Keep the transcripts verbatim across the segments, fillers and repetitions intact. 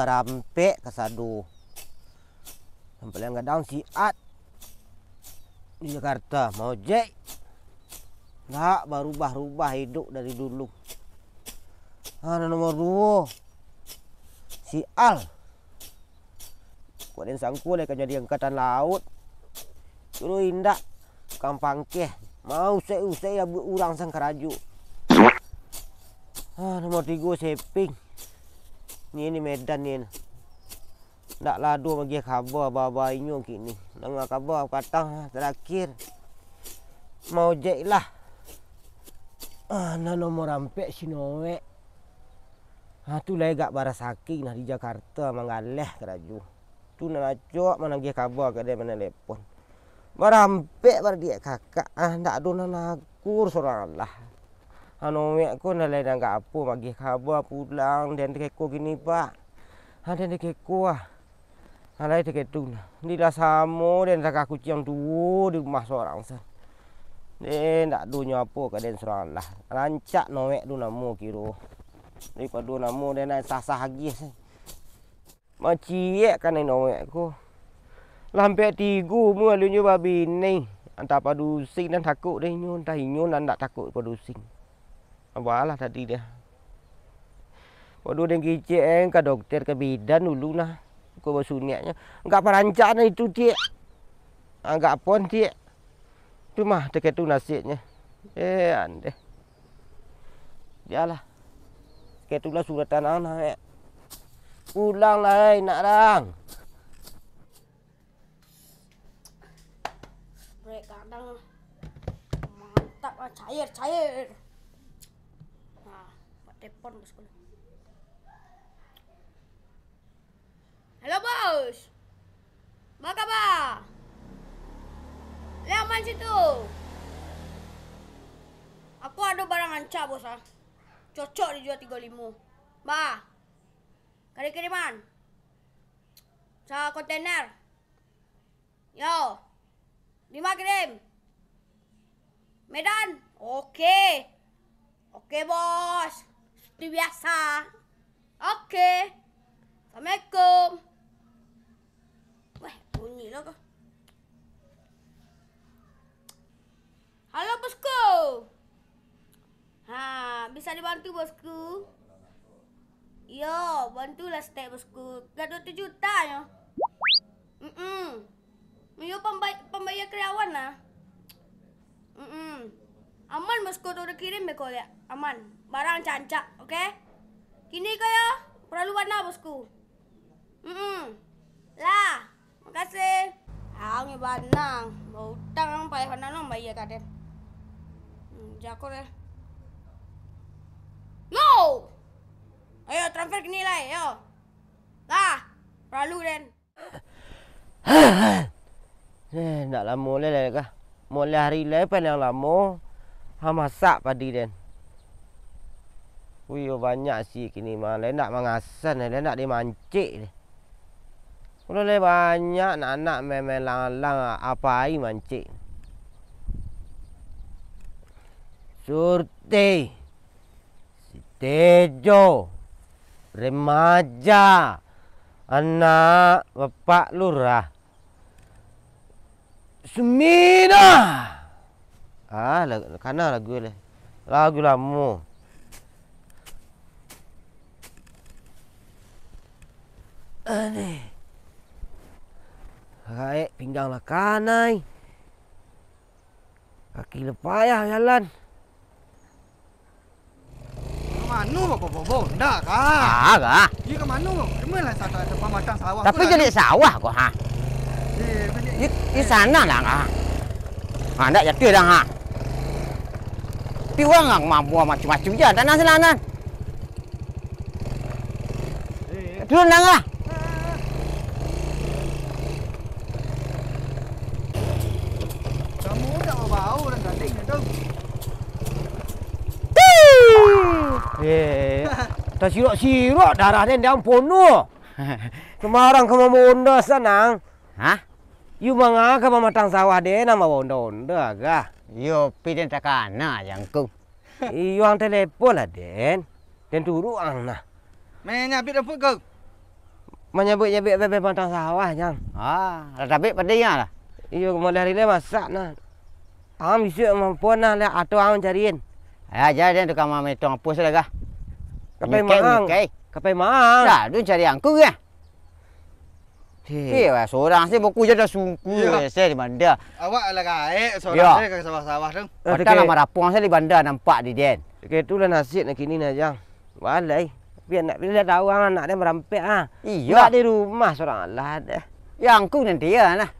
Rampek kasado. Nan paliang gadang si At di Jakarta, maojek. Ndak barubah-rubah iduik dari dulu. Ah, nan nomor duo, si Al. Kok den sangko lai ka jadi angkatan laut. Dulu indak, tukang pangkeh. Mau usek-usek ya buek urang sangkarajo. Ah, nomor tigo, Seping. Ni, ni Medan ni. Ndak lah ado magiah kaba, baa-baa inyo kini. Danga kaba patang tarakhir. Maojek lah. Ah, nan nomor ampek si Noek. Ha, tu lai agak barasaki nah di Jakarta manggaleh karajo. Tu nan acok managiah kaba ka den, manelepon. Barampek baradiak kakak, ah, ndak ado nan akur surang alah. Ha, Noek ko nan lai ndak apo magiah kaba pulang, den takeko kini, Pak. Ha, den takeko ah. Alai takah itu nah, di lah samo den takah kuciang tuo di rumah surang san. Eh, ndak ado nyo apo ka den surang lah. Rancak Noek tu namo kiro. Daripado namo den nan sah-sah agiah san. Maciek kanai Noek ko. Lah ampek tigo umua alun nyo babini. Antah padusi nan takuk dek inyo, antah inyo nan ndak takuk padusi. Abalah tadi dah. Waduh, den kicek, eh, ka dokter, ka bidan dulu nah. Ko basuniaknyo. Agak parancak nah itu, Cik. Agak pon, Cik. Tu mah, takah itu nasibnyo. Eh, andeh. Bialah. Takah itulah suratan ang nah, eh. Pulang lah, eh, nak rang. Brek gadang. Mantap ah, cair, cair. Nah, buat telepon bosku. Halo, Bos. Apa kaba? Lai aman situ? Aku ado barang rancak, Bos, ah. Cocok dijua tigo limo. Ba. Ka dikiriman. Sa kontainer. Yo. Dima kirim? Medan? Oke. Oke, Bos. Seperti biasa. Oke. Assalamualaikum. Weh, bunyi lah kah? Halo, Bosku. Ha, bisa dibantu, Bosku? Iyo, bantulah stek, Bosku. Gadok tu juta nyo. Mm-mm. Iyo, pambay-, pambayia karyawan lah. Mm-mm. Aman, Bosku, tu udah kirim beko liak. Aman. Barang rancak, oke? Kini ko yo, paralu bana, Bosku. Mm-mm. Lah. Makasih. Ang bana, bautang ang payah bana lo mambayia ka den. Hmm, jako deh. No! Ayo, transfer kini lai, yo. Lah, paralu den. Eh, ndak lamo lai, lai kah? Mulai hari lai paling lamo, ha, masak padi den. Wih, banyak si kini mah, lai ndak mangasan, lai ndak dimancik deh. Ulah lai banyak anak-anak main-main lang-lang, apo ai mancik. Surti, si Tejo, remaja, anak bapak lurah. Suminah. Ah, lagu, kana lagu le. Lagu lamo. Aneh. Raek pinggang lah kanai. Kaki lah payah jalan. Ka mano, Babo? Babo, ndak kah? Ah, kah? Iyo, ka mano, Babo? Kama lah sa-, sa-, sa-, pamatang sawah tu. Tapi jadi sawah ko, ha? Eh, jadi, di, di eh. Sana lah, ha? Ha, ndak jatuah dah, ha? Tapi urang lah mambuah macam-macam je, tanah sana, nan. Turun lah. Kamu dak bau-bau dan gading tu. Eh, tasirok-sirok darah den, den ponuh. Semarang ka mambawa onda sanang. Hah? Yu manga ka mamatang sawah den, nan bawa onda-onda kah? Yo, pi den takana jangkung. Iyo, ang telepon lah, den. Den turuik ang nah. Manyabik rumput ko. Manyabuik-nyabuik bebeh batang sawah, Jang. Ah, lah tabik padinyo lah. Iyo, mulai hari ni masak nah. Ang bisuak mampuan nah, lah atau ang cariin. Aja den tukang mametong apo salah gah. Kapai Nyekai, maang. Nyekai. Kapai maang. Lah, dun cari angku gah. Hei. Hei, wah, sorang se buku je dah sungku Iyo. se di banda. Awak lah gaek Iyo. sorang se ka sawah-sawah tu. Eh, Patang lah oke. marapuang se di banda nampak di den. Oke, itulah nasib nak kini nah, Jang. Walai. Tapi anak bila dah tahu ang anak dia merampek ah. Iyo. Ndak di rumah sorang lah deh. Ya angku nanti ya nah.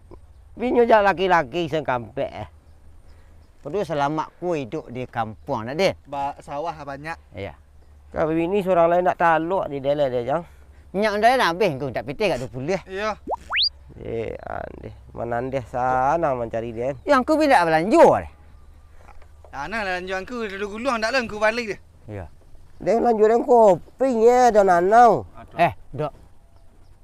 Binyo jak laki-laki sangkampek eh. Kudu salamak ku iduik di kampuang nak deh. Ba-, sawah banyak. Iya. Ka bini sorang lain ndak talok di dalam dia, Jang. Minyak ondai nak habih angku, tak pitih kat dua puluh. Iya. Eh, andeh. Manandeh sanang mancari dia. Ya angku bi ndak balanjo deh. Tanah lah lanjuang ku, dulu guluang ndak lah ku balik deh. Iyo. Den lanjuang den kopi nye, den nanau. Eh, Dok.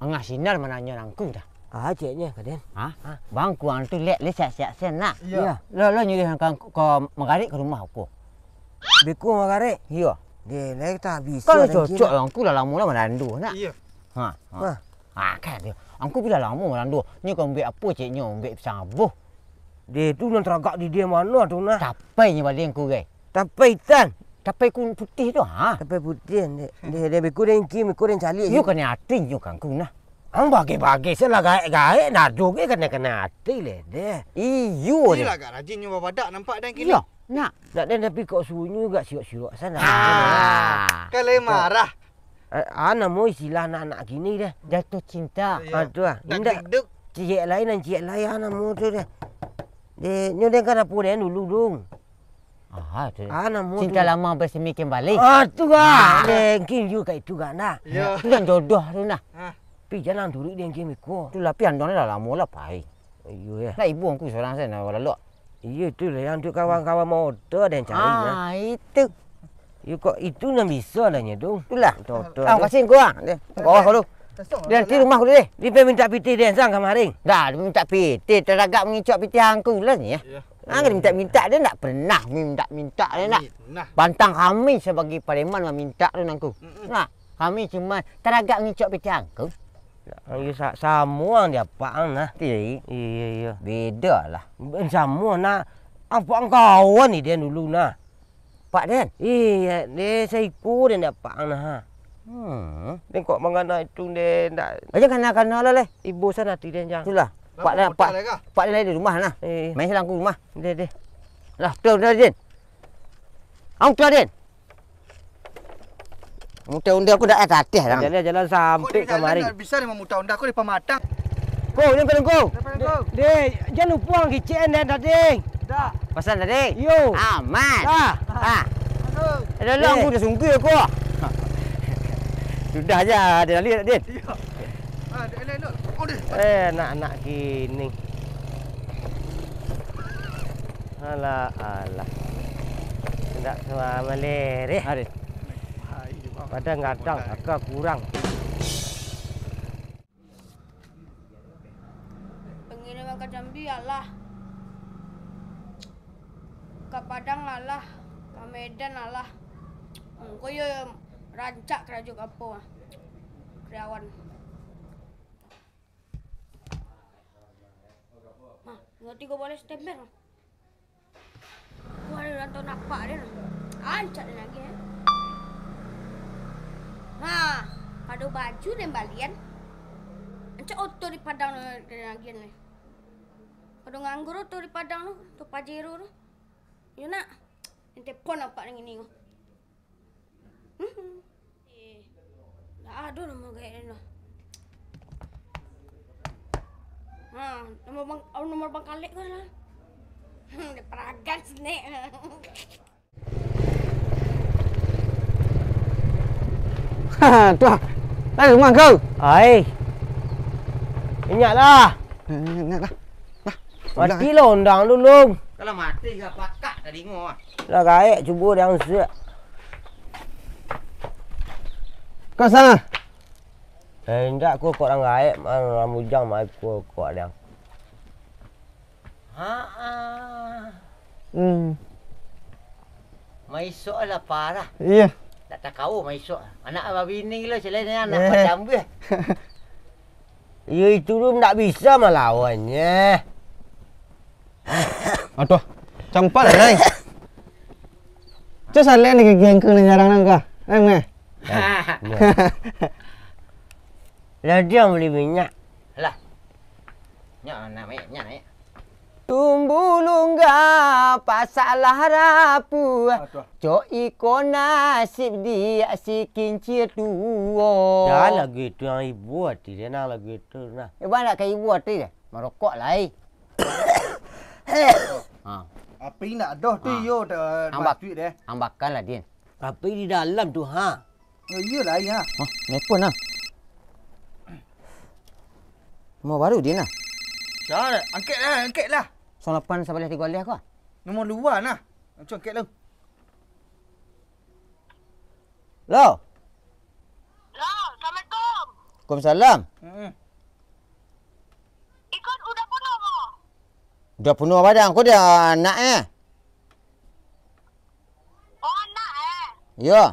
Angah sinar mananyo nangku dah. Ah, ceknye ka den. Ha? Ha? Bang, kuang tu lek, lek siap-siap sen nak. Iyo. Lo, lo nyuruh ka, ka magarik ka rumah aku. Beko magarik? Iyo. Deh, lek tak bisa Kalau den cocok kira. Angku lah lamo lah manandu nak. Iyo. Ha. Ha. Ha. Ha, kan dia. Angku bila lamo manandu. Nyo ka ambek apo ceknyo, ambek pisang abuh. Deh, tu nan taragak di dia mano tu nah? Tapai nyo baliang ku, gai. Tapai itan. Tapai ku putih tu, ha? Tapai putih, deh. Deh, deh, beko deh, ingki, beko deh, caliak. Yo, kena ati nyo kangku nah. Ang bagi-bagi se lah gaek-gaek, nado ge kena-kena ati leh, deh. Iyo, deh. Inilah agak rajin nyo babadak nampak dan kini. Iyo, nak. Nak deh, tapi kok sunyi gak sirok-sirok sana. Ah. Kalau marah. Ah, ah, namo istilah anak-anak kini deh. Jatuh cinta. Iyo. Ah, tu ah. Tak Indak dikduk. Ciek lain nan ciek lain, ah, namo tu deh. Deh, nyo deh kan apo deh dulu dong. Ah, tu. Ah, namo Cinta tu. Lama bersemi kembali. Ah, tu ah. Ah. Deh, mungkin juga itu kan nah. Iyo. Tu kan jodoh tu nah. Ah. Pi jangan turuik deh mungkin iko. Tu lah pi andong lah lamo lah pai. Iyo ya. Lah ibu angku sorang sajo nak lalok. Iyo, itulah yang tu kawan-kawan motor dan cari nah. Ah, itu. Yo kok itu nan bisa lah nyo tu. Itulah. Betul, betul. Ah, kasih gua. Deh. Bawah dulu. Dia nanti rumah dulu deh. Dia pai minta pitih dia sang kamarin. Dah, dia minta pitih, taragak mangicok pitih angku lah ni ya. Iya. Ah, dia minta-minta dia ndak pernah minta-minta dia nak. Nah. Pantang kami sebagai pareman maminta tu nangku. Mm-mm. Nah, kami cuma taragak mangicok pitih angku. Ang yo sa-, samo ang di apak ang nah. Ti. Iyo, iyo. Beda lah. Ben samo nah. Apak ang kawan ni dia dulu nah. Pak den? Iyo, dia saiko dia di apak ang nah. Hmm. Den kok mangana itu dia ndak. Aja kana-kana lah leh. Ibo sana ati dia jang. Itulah. Pak den, Pak, Pak den lagi di rumah nah. Eh. Main silang ke rumah. Deh, deh. Lah, tu dia den. Ang tu den. Mutai onda aku dak ateh dah. Jalan-jalan sampai kamari. Bisa ni mamutai onda aku di pamatang. Ko, ni pelengko. Dek, jan lupa ang kicik den tadi. Dah. Pasan tadi? Yo. Aman. Dah. Ah. Aduh, lu aku dah sungkui aku. Sudah aja dia lari, Din. Iya. Ah, dia elok-elok. Oh, dia. Eh, anak-anak kini. Alah, alah. Ndak sama malereh. Aduh. Badan gadang, aka kurang. Pangiriman ka Jambi alah. Ka Padang alah. Ka Medan alah. Hmm, ko iyo rancak karajo ka apo ah. Karyawan. Mah, tinggal tigo baleh stempel. Wah, ada urang tau napak den. Rancak den agiah, eh. Nah, pado baju den balian. Rancak oto di Padang tu den agiah, eh. Pado nganggur oto di Padang tu, tu Pajero tu. Yo nak, den telepon napak den kini ko. Hmm. Eh, ndak ado nomor gaek den lah. Ha, nomor bang, oh, nomor Bang Kalek ko lah. Hmm, dia peragan sini. Ha, tu ah. Lah rumah kau. Ai. Inyak lah. Eh, inyak lah. Lah. Mati lah ondang dulu. Kalau mati gak pakak tadi ngah. Lah gaek cubo dia angsuak. Kau sana. Eh, indak, ko kok urang gaek, urang bujang, mai ko kok diang. Ha ah. Hmm. Maisok lah parah. Iya. Tak takawa maisok. Anak babini lo selain anak macam buah. Iyo, itu tu ndak bisa malawannyo. Aduh, campak lah, Lai. Cak salek ni gigi angku ni nyarang nang kah? Eh, meh. Lah, dia beli minyak. Lah. Nyak, nak naik, nyak naik. Tumbulungga pasalah rapuah, Aduh. Cok iko nasib diak si kincir tuo. Dah lagu itu yang ibu hati dia, nang lagu itu nah. Ibu nak ka ibu hati dia, marokok lai. Ha. Api nak doh tu Ha. yo, dah Ambak-, masuik deh. Ambakan lah, Din. Api di dalam tu, ha. Oh, iyolah, iya. Hah, nelpon lah. Nomor baru dia nah. Dah, angkek lah, angkek lah. Kosong lapan sabaleh tigo baleh ko. Nomor lua nah. Macam angkek lah. Lo. Lo, assalamualaikum. Waalaikumsalam. Hmm. Ikon udah penuh ko? Udah penuh badan ko dia anak eh. Oh, anak eh. Yo.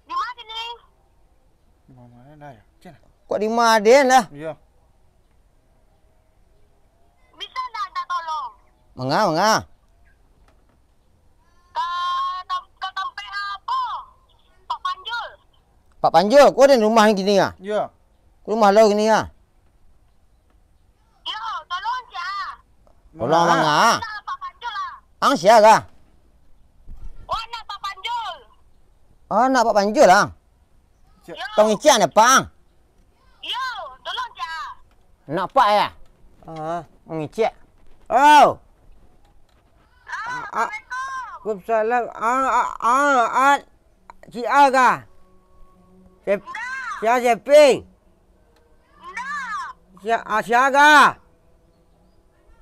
Di mana ni? Di mana dah ya? Cen. Kok di mana lah? Iya. Bisa ndak minta tolong? Manga, manga. Ka tam-, ka tampek apo? Pak Panjul. Pak Panjul, kau ada rumah ni kini ya? Iya. Rumah lo kini ya? Yo, tolong sia. Tolong manga. Anak Pak Panjul lah. Ang sia kah? Oh, anak Pak Panjul. Oh, anak Pak Panjul lah. Yo. Tong icik anak Pak ang. Yo, tolong sia. Anak Pak ya? Ah, mangicik. Oh. Ah, Assalamualaikum. Waalaikumsalam. Ah, ah, ah, ah. Cik A kah? Sep-, Indak. Sia Seping? Indak. Sia, ah, sia kah?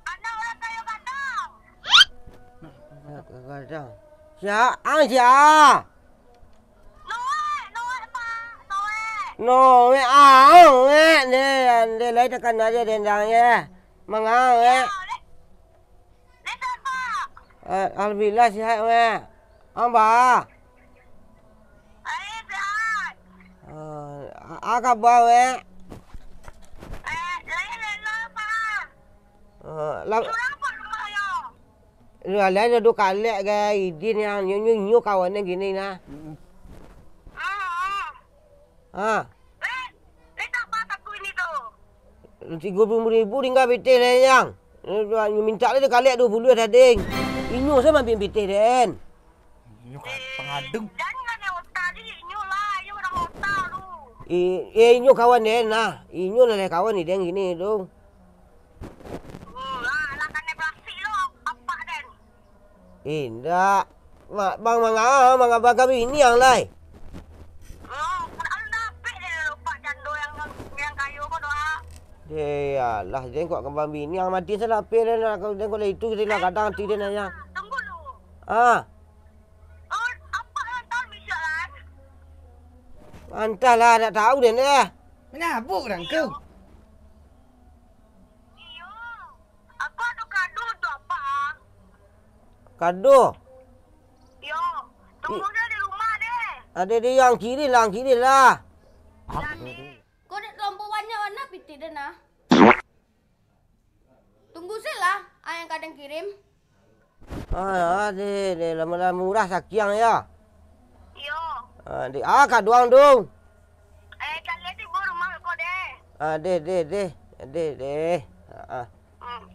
Anak urang kayo gadang. Sia, ang sia? Noe, Noe, Pak, Noe. Noe, ah, Noe, deh, deh, lai takana je dendang je. Manga, Noe. Yo, deh. Sehat, Pak. Ah, alhamdulillah, sehat, Mek. Ang ba? Baik, sehat. Ah, a-, a kaba, Mek? Eh, lain, lain, Pak. Ah, la- Surang, Pak, rumah yo. Lah, lain ado kalek, gai, idin yang nyo, nyo, nyo kawan yang gini, nah. Mm-mm. Ah, ah. Ha. Eh, eh, tak apa takut ini tu. Tigo puluah ribu tingga pitih lai, Yang. Mintak lai dikalek duo puluah tading. Inyo sajo maambiak pitih den. Inyo kan Eh, pangadung. Jangan yang otak ni, inyo lah, inyo urang otak tu. Eh, eh, inyo kawan den lah. Inyo lah lai kawan ni den kini tu. Hmm, lah, lah kanai plastik tu, apak den. Indak. Mak, bang manga, manga babini ang lai. Oh, kan alun dapek deh, lupa jando yang, yang kayo ko doh, ah. Eh, alah, den kok kembang bini ang mati salah apeh den, den kok lah itu, kita nak kadang ati den ayah. Tunggu dulu. Ah. Oh, apa yang tahu Misha lai? Antahlah, tak tahu den deh. Manabuak urang ko. Iyo. Iyo. Aku ado kado untuak apak, ah. Kado? Yo, tunggu I- sajo di rumah deh. Ado di ang kirim lah, ang kirim lah. Jadi. Kok dek terlampau banyak warna pitih den nah. Tunggu sajolah, ang yang ka den kirim. Ah, ah, deh, deh, lamo-lamo murah sakiang ya. Iyo. Ah, deh, ah, kado ang dong. Eh, caliak tibo rumah ko deh. Ah, deh, deh, deh. Deh, deh. Ah, ah. Hmm.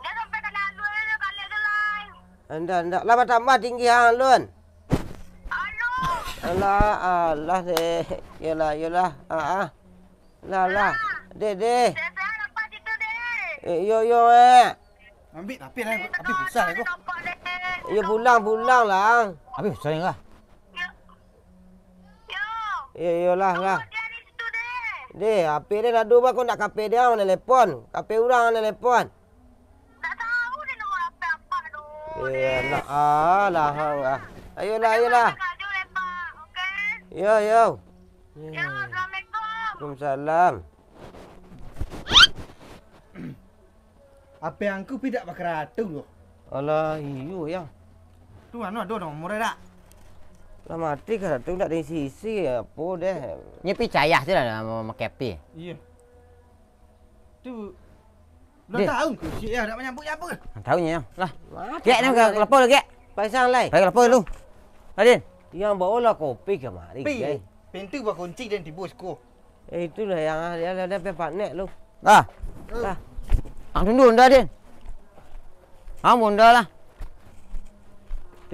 Dah sampai ka lalu aja kali tu, Lai. Ndak, ndak. Lah batambah tinggi ang alun. Alu. Alah, alah deh. Yolah, yolah. Ah, ah. Lah, lah. Deh, deh. Sehat-sehat apa situ, deh? Eh, yo, yo, eh. Ambil tapi lah, Eh, tapi susah lah, Bro. Nampak, deh. Yo, pulang, pulang lah. Habis susah ni lah. Yo. Yo. Yo, yo lah, lah. Tunggu dia di situ, deh. Deh, H P dia dah dua kau nak kape dia, mana telepon? Kape urang mana telepon? Tak tahu dia nomor apa-apa tu. Eh, deh. Nak, ah, lah, hang, ah. Ayolah, ayolah. Ayo, lepak, okey? Yo, yo. Yo, assalamualaikum. Waalaikumsalam. Apa yang aku pidak bakaratung tu? Alah, iyo, yang. Tu anu ado nomor dak? Lah mati karatung dak ada isi-isi, apo deh. Nyo picayah tu lah mamakai H P. Iyo. Tu, ulang tahun ko, si, eh, dak manyambuik apo? Tahu nyo, lah. Kek, ni ka lapor, Kek. Paisang lai. Pai lapor dulu. Adin. Yang bawa lah kopi kamari, Pi, Jai. Pintu bakunci dan tibo siko. Eh, itulah yang, yang, yang, yang panek lu. Lah. Lah. Ang tunduk ndak, Din? Ang pun ndak lah.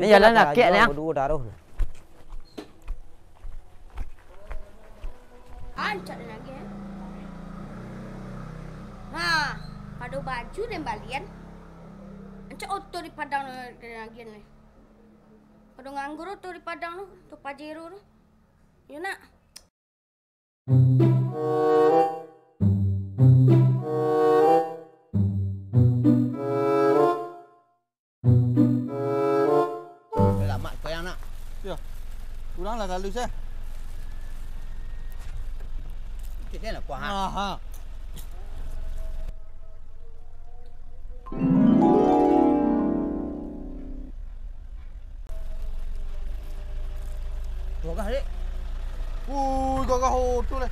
Ni jalan lah, Kek, ni, ah. Berdua taruh. Ancak den agiah, eh. Nah, pado baju den balian. Ancak oto di Padang tu den agiah ni. Pado nganggur oto di Padang tu, tu Pajero tu. Yo, nak. Lamak ko yang nak. Yo. Urang lah lalu, sah. Cik dia nak kuah, ha? Aha. Tuah, Dek. Ui, gagah oto leh.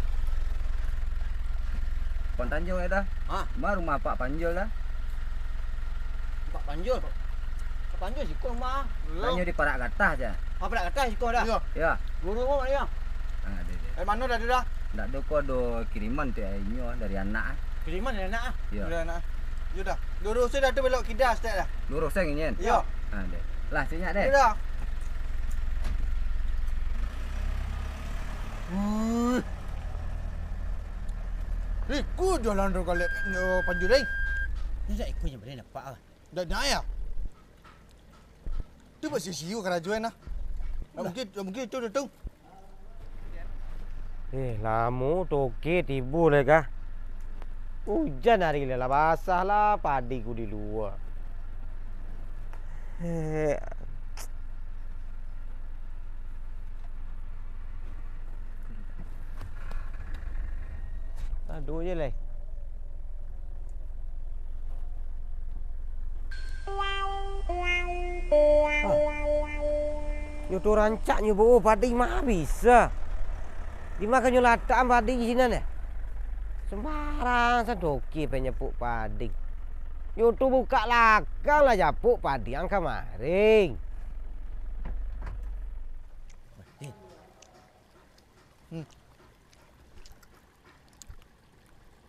Pan Tanjung, eh, dah. Ha? Ma rumah Pak Panjul, dah. Pak Panjul? Pak Panjul siko rumah. Tanyo di Parak Gatah, ja. Ah, Parak Gatah siko dah. Iyo. Yo. Guru ko, Mak, yo? Ah, deh, deh. Dari mano dah tu dah? Ndak ado ko, ado kiriman tu, eh, inyo dari anak, ah. Kiriman dari anak, ah? Iyo. Dari anak. Yo dah. Lurus dah tu, belok kida saketek dah. Lurus sajo nginyen? Iyo. Ah, deh. Lah, siap deh. Yo dah. Wih. Iku jalan tu galek nyo Panjul, eh. Indak iku nyo baleh nampak ah. Ndak naik ah. Tu buat sio-sio karajo nah. Ndak mungkin, ndak mungkin tu, tu, tu. Eh, lamo toke tibo lai kah? Ujan ari lah, lah basah lah padi ku di lua. Eh. Aduh je lai. Ah. Nyo tu rancak nyo bawa padi mah bisa. Di ma ka nyo latak padi sinan, eh? Sembarang sadoke pe nyapuk padi. Nyo tu bukak lakang lah japuk padi ang kamarin. Hmm.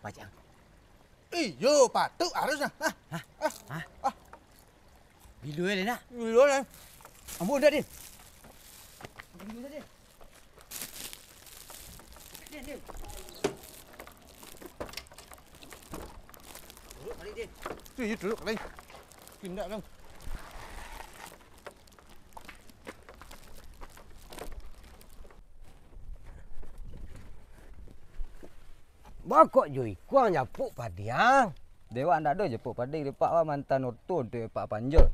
Pajang. Iyo, patuik harus nah. Nah. Hah? Ah. Hah? Ah. Bilo lai nak? Bilo lai. Ambo ndak, Din. Ambo ndak, Din. Din, Din. Turun balik, Din. Tu, iyo, turun balik. Pindah kan. Bakok jo ikuang japuk padi ang. Dewak ndak ado japuk padi, Pak, wah mantan oto tu Pak Panjul.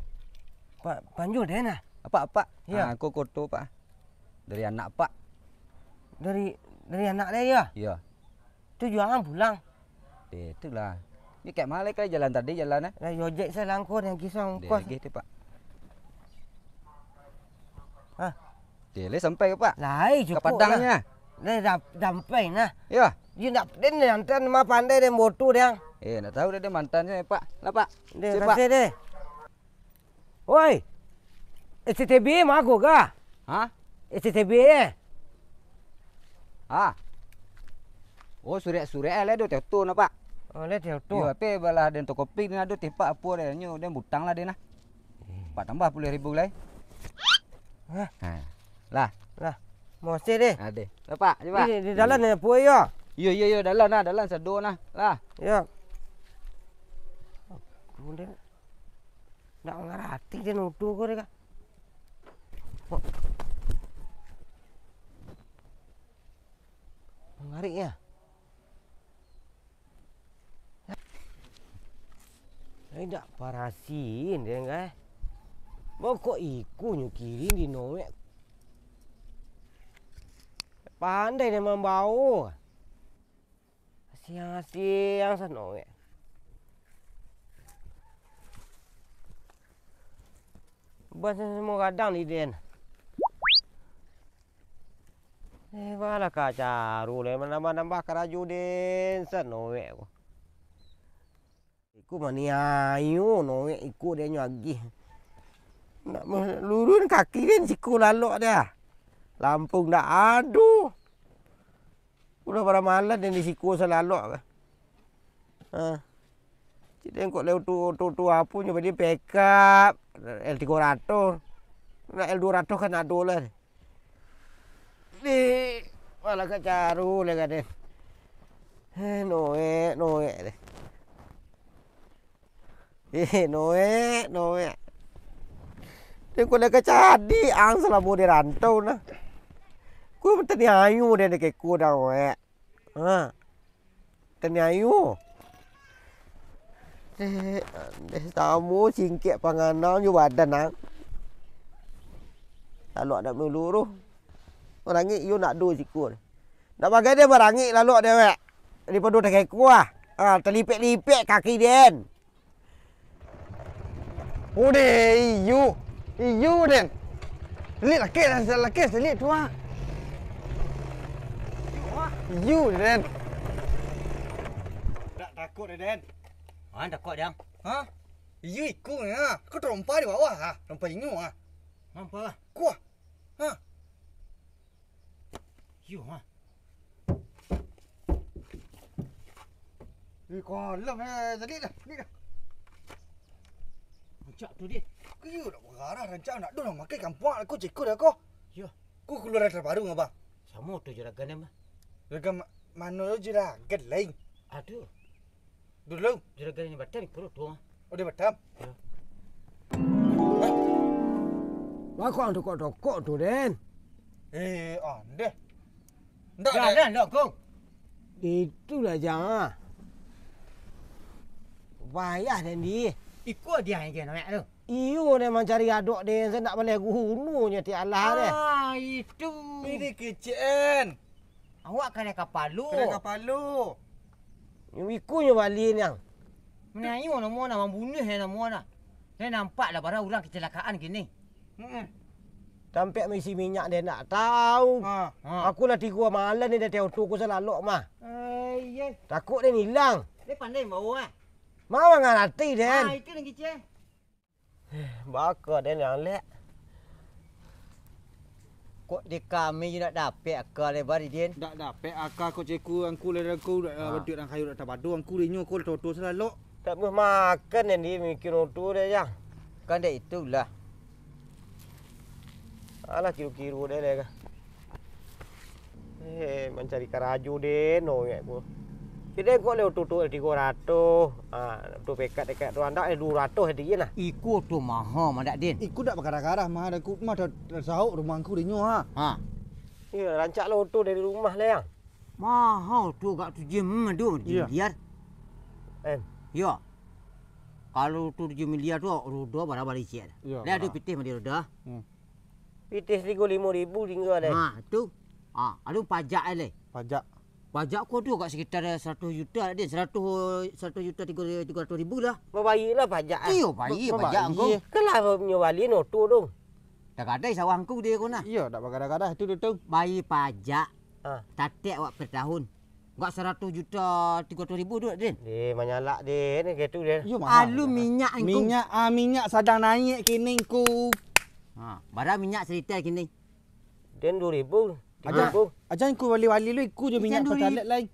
Pak Panjul deh nah? Apak, apak. Iyo. Ah, ko koto, Pak. Dari anak, Pak. Dari, dari anak deh, yo? Iyo. Tu juo ang pulang. Deh, tu lah. Ni kek ma lai kali jalan tadi, jalan, eh? Lah, yo ojek sajo langkok nan kisah ongkos. Deh, lagi tu, Pak. Hah? Deh, lai sampai ke, Pak? Lai, cukuik lah. Ka Padang nyo? Lai, dam-, sampai nah. Yo. Yo ndak, den antan mah pandai den botu deh. Eh, ndak tahu deh, den mantan se, Pak. Lah, Pak. Deh, kasih deh. Oi! S T B mah ko kah? Hah? S T B, eh? Ah. Oh, surek-surek lai do teh tu nah, Pak. Oh, lai teh tu. Iyo, tapi balah den toko pik ni ado teh Pak apo deh, nyo den butang lah deh nah. Pak tambah puluah ribu lai. Hah? Ha. Lah. Lah. Moseh deh. Adeh. Lah, Pak, cubo. Di, di dalam ni apo yo? Iyo, iyo, iyo, dalam nah, dalam sado nah. Lah. Yo. Aku deh. Ndak mangarati den oto ko deh, kah. Mangarik ya. Ai, ndak parasiin den, kah. Bokok iku nyo kiring di noek. Pandai den mambao. Asiang-asiang sano, wek. Ban samo gadang di den. Eh, balah ka caro lai, manambah-nambah karajo den sano, wek, ko. Ko maniayo Noek iko, dek nyo agiah. Nak malurun kaki den siko lalok dah. Lampu ndak ado. Udah pada malas den di siko salalok ka. Ha. Cik den kok lewat tu, tu, tu apo nyo bali pickup L tigo ratus. Nak L duo ratus kan ado lah. Deh, malah kacaru lah ka den. Eh, Noek, Noek deh. Eh, Noek, Noek. Den ko lah kacadi ang salamo di rantau nah. Ko taniayo den dek iko dah, Noek. Ha. Taniayo. Deh, deh, samo singkek panganang jo badan ang. Lalok nak malurun. Marangik iyo nak do siko. Nak bagai den marangik lalok dewek. Daripado takekua. Ah, talipek-lipek kaki den. Udeh, iyo. Iyo, den. Selik lakeh lah, selik lakeh, selik tu ah. Iyo, den. Dak takut, den. Ah, takut, Dang. Ha? Iyo, iko nya. Ko tarompa di bawah ah. Tarompa inyo ah. Nampak lah. Kuah. Ha? Yo, ha. Ih, kolam, eh, tadi dah, tadi dah. Rancak tu, Din. Iyo, dak bagarah, rancak nak ado urang makai kampuang, aku ceko dah ko. Yo. Ko kaluaran terbaru, Abang. Samo tu juragan, Bang. Juragan ma-, mano juragan lain? Aduh. Dulu. Juragan di Batam, iko tu. Oh, di Batam? Yo. Eh. Wah, kok tokok-tokok tu, Den? Eh, ondeh. Ndak, Jalan, Dok, Kong. Itulah, Jang, ah. Payah, Den, di. Iko dia yang kena, Mak, tu. Iyo, Den, mancari adok, Den. Saya nak baleh gunonyo ti alah, Den. Ah, itu. Ini kecek, En. Awak kadai kapalo. Kadai kapalo. Nyo iko nyo bali niang. Manayo namo nah, mambunuah namo nah. Saya nampak lah barang urang kecelakaan kini. Mm-mm. Tampek maisi minyak den ndak tahu. Ha. Ha. Aku lah tigo malam ni dari oto ku salalok mah. Eh, iya. Takut den ilang. Dia pandai bawa, eh. Mau ngarati den. Ah, itu lagi, Ceh. Baka den yang lek. Kok di kami je nak dapek aka lebar, Din? Dak dapek aka kok ceku angku lah angku, dak, ha, baduit urang kayo dak tabado angku dinyo ko lah toto salalok. Tak buah makan den di mikir oto deh, Yang. Kan dek itulah. Alah, kiro-kiro deh leh kah. Eh, mancari karajo den, owek ko. Kidai kok leh oto tu tigo ratus. Ah, oto pekat dekat tu andak leh duo ratus di nah. Iko tu maha mandak, Din. Iko dak bagarah-garah maha, dak ku mah dah, dah sauk rumah angku dinyo, ha. Ha. Iyo, rancak lah oto dari rumah lah, Yang. Maha oto gak tu jam ado di Iyo. Liar. Eh. Yo. Kalau oto di jam liar tu roda bara-bara licik. Iyo, lah ado bara. Pitih mah di roda. Hmm. Pitih tigo limo ribu tingga deh. Ha, tu. Ha, ado pajak ai leh. Pajak. Pajak ko tu agak sekitar saratus juta deh, saratus, saratus juta tigo, tigo ratus ribu lah. Babayia lah pajak, eh. Iyo, bayia pajak angku. Kan lah nyo bali oto tu. Tagadai sawah angku deh ko nah. Iyo, dak bagadai-gadai tu, tu, tu. Bayia pajak. Ha. Tatek awak per tahun. Gak saratus juta tigo ratus ribu tu, Din? Deh, manyalak, Din. Kaya tu, Din. Iyo, mahal. Alu minyak, Ngku. Minyak, ah, minyak sadang naiak kini, Ngku. Ha, bara minyak saliter kini? Den duo ribu, tigo ribu. Aja, aja Ngku bali-bali lu, Ngku jo minyak Pertalite lai.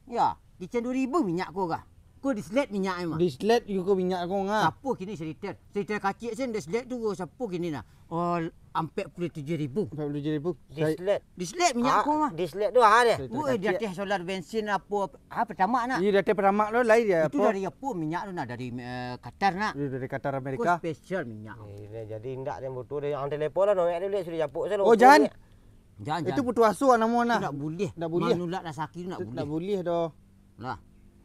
Yo, kicek duo ribu minyak ko kah? Ko distillate minyak ai mah. Distillate juo minyak ko, ha. Sapo kini saliter? Saliter kaciak sen distillate tu sapo kini nah? Oh, ampek puluah tujuah ribu. Ampek puluah tujuah ribu. Distillate. Distillate minyak ko mah. Distillate tu ha deh. Woi, di ateh solar bensin apo, ha, Pertamax nak? Iyo, di ateh Pertamax tu lai dia. Itu apo? Dari apo minyak tu nak? Dari, eh, Qatar nak? Iyo, dari Qatar Amerika. Ko spesial minyak. Eh, jadi indak yang butuh deh. Yang telepon lah, nongak dulu, sudah japuk sana. Oh, jan. Jan, jan. Itu putus asa namo nah. Ndak buliah. Ndak buliah. Manulak rasaki tu ndak buliah. Ndak buliah doh. Lah.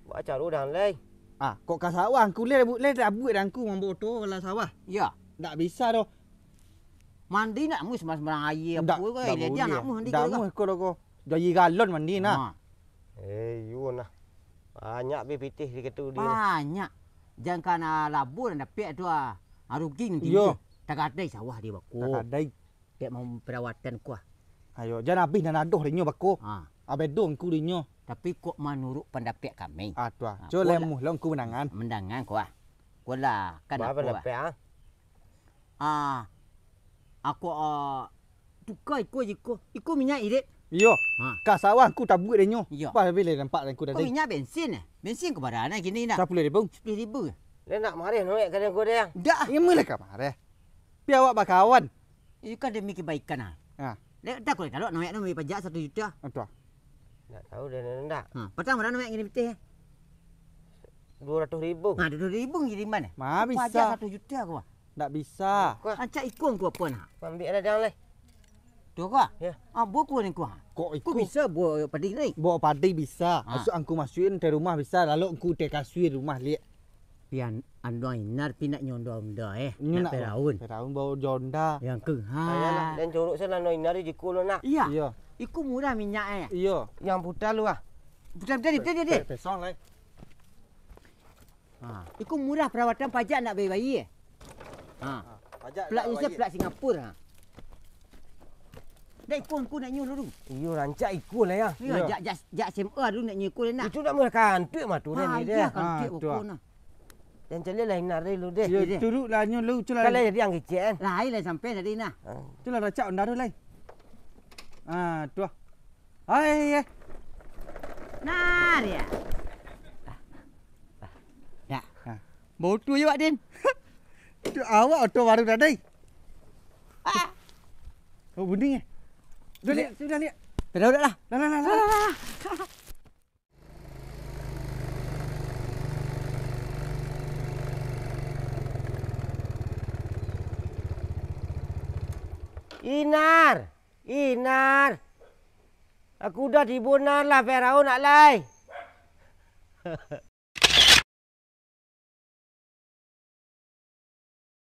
Baa caro dah lai. Ah, kok ka sawah angku lai, lai rabuik dah angku mambaok oto ka sawah. Iyo. Ndak bisa doh. Mandi ndak amuah sembarang-sembarang aia apo ko, ndak buliah. Ndak amuah mandi ko. Ndak amuah ko doh ko. Duo aia galon mandi nah. Ha. Eh, iyo nah. Banyak be pitih di ketu dia. Banyak. Jan ka labo nan dapek tu ah. Ah, rugi nanti. Iyo. Tagadai sawah dia bako. Tagadai. Dek mau perawatan kuah. Ayo, jan abih nan ado dinyo bako. Ha. Abih do angku dinyo. Tapi kok manuruik pandapek kami? Ah, tu ah. Ha, Cubo lah kok lah. Mulo, ngku mandangan. Mandangan ko ah. Ko lah, kan Ba aku ah. Pandapek ah? Ah, aku ah, tuka iko jiko. Iko minyak irit. Iyo. Ha. Ka sawah ngku tabuik dek nyo. Iyo. Bah, bila nampak ngku tadi. Ko minyak bensin eh? Bensin ko bara nah kini nah? Sapuluah ribu. Sapuluah ribu. Dia nak marah noek kadang ko dia. Dak. Iyo, mulai ka marah. Pi awak bakawan. Iyo kan demi kebaikan ah. Ha. Dek, dak ko kalau noek nak ambil pajak satu juta. Aduh. Ndak tahu dia ndak. Ha, patang bara noek ngini pitih? Duo ratuih ribu. Ha, duo ratuih ribu ngiriman eh? Ma bisa. Pajak satu juta ko ah. Ndak bisa. Ko ah. Rancak iko ngku apo nah? Ambiak ladang lai. Tu ko ah? Ya. Ah, buah ko ni ko ah. Kok iko? Ko bisa buah padi ni? Buah padi bisa. Ha. Masuk angku masukin ke rumah bisa, lalu angku te kasui rumah liak. Pian anduang Inar pi nak nyo onda-onda eh. Nyo nak nak Firaun. Firaun bawa jo onda. Yang ke ha. Ayolah, dan curuk se lah no Inar di jiko lo nak. Iya. Iya. Iko murah minyak eh. Iya. Yang putar lu ah. Putar, putar, putar, putar. Pe-, pesong lai. Ha, iko murah perawatan pajak nak bayi-bayi eh. Ha. Ha, pajak plat nak Indonesia, bayi. Plat Singapura. Ha. Dak iko angku nak nyo dulu. Iyo, rancak iko lah ya. Iyo, iyo. Jak, jak, jak S M A dulu nak nyo iko nak. Itu nak murah kantuik mah tu. Ha, dia. Iya, kantuik ha, pokok nah. Dan caliak lah Inar dulu deh. Yo, turuk lah nyo lu, tu lah. Kalau jadi ang kecek kan. Lain lah sampai tadi nah. Ha. Tu lah racak onda tu lai. Ah, tu lah. Hai, eh. Nah, dia. Dah. Ha. Bau tu je, Wak Din. Tu awak oto baru tadi. Ah. Oh, bunyi eh. Sudah lihat, sudah lihat. Sudah, sudah lah. Lah, lah, lah, lah. Lah, lah, lah. Inar, Inar. Aku udah tibo Nar lah, Firaun nak lai.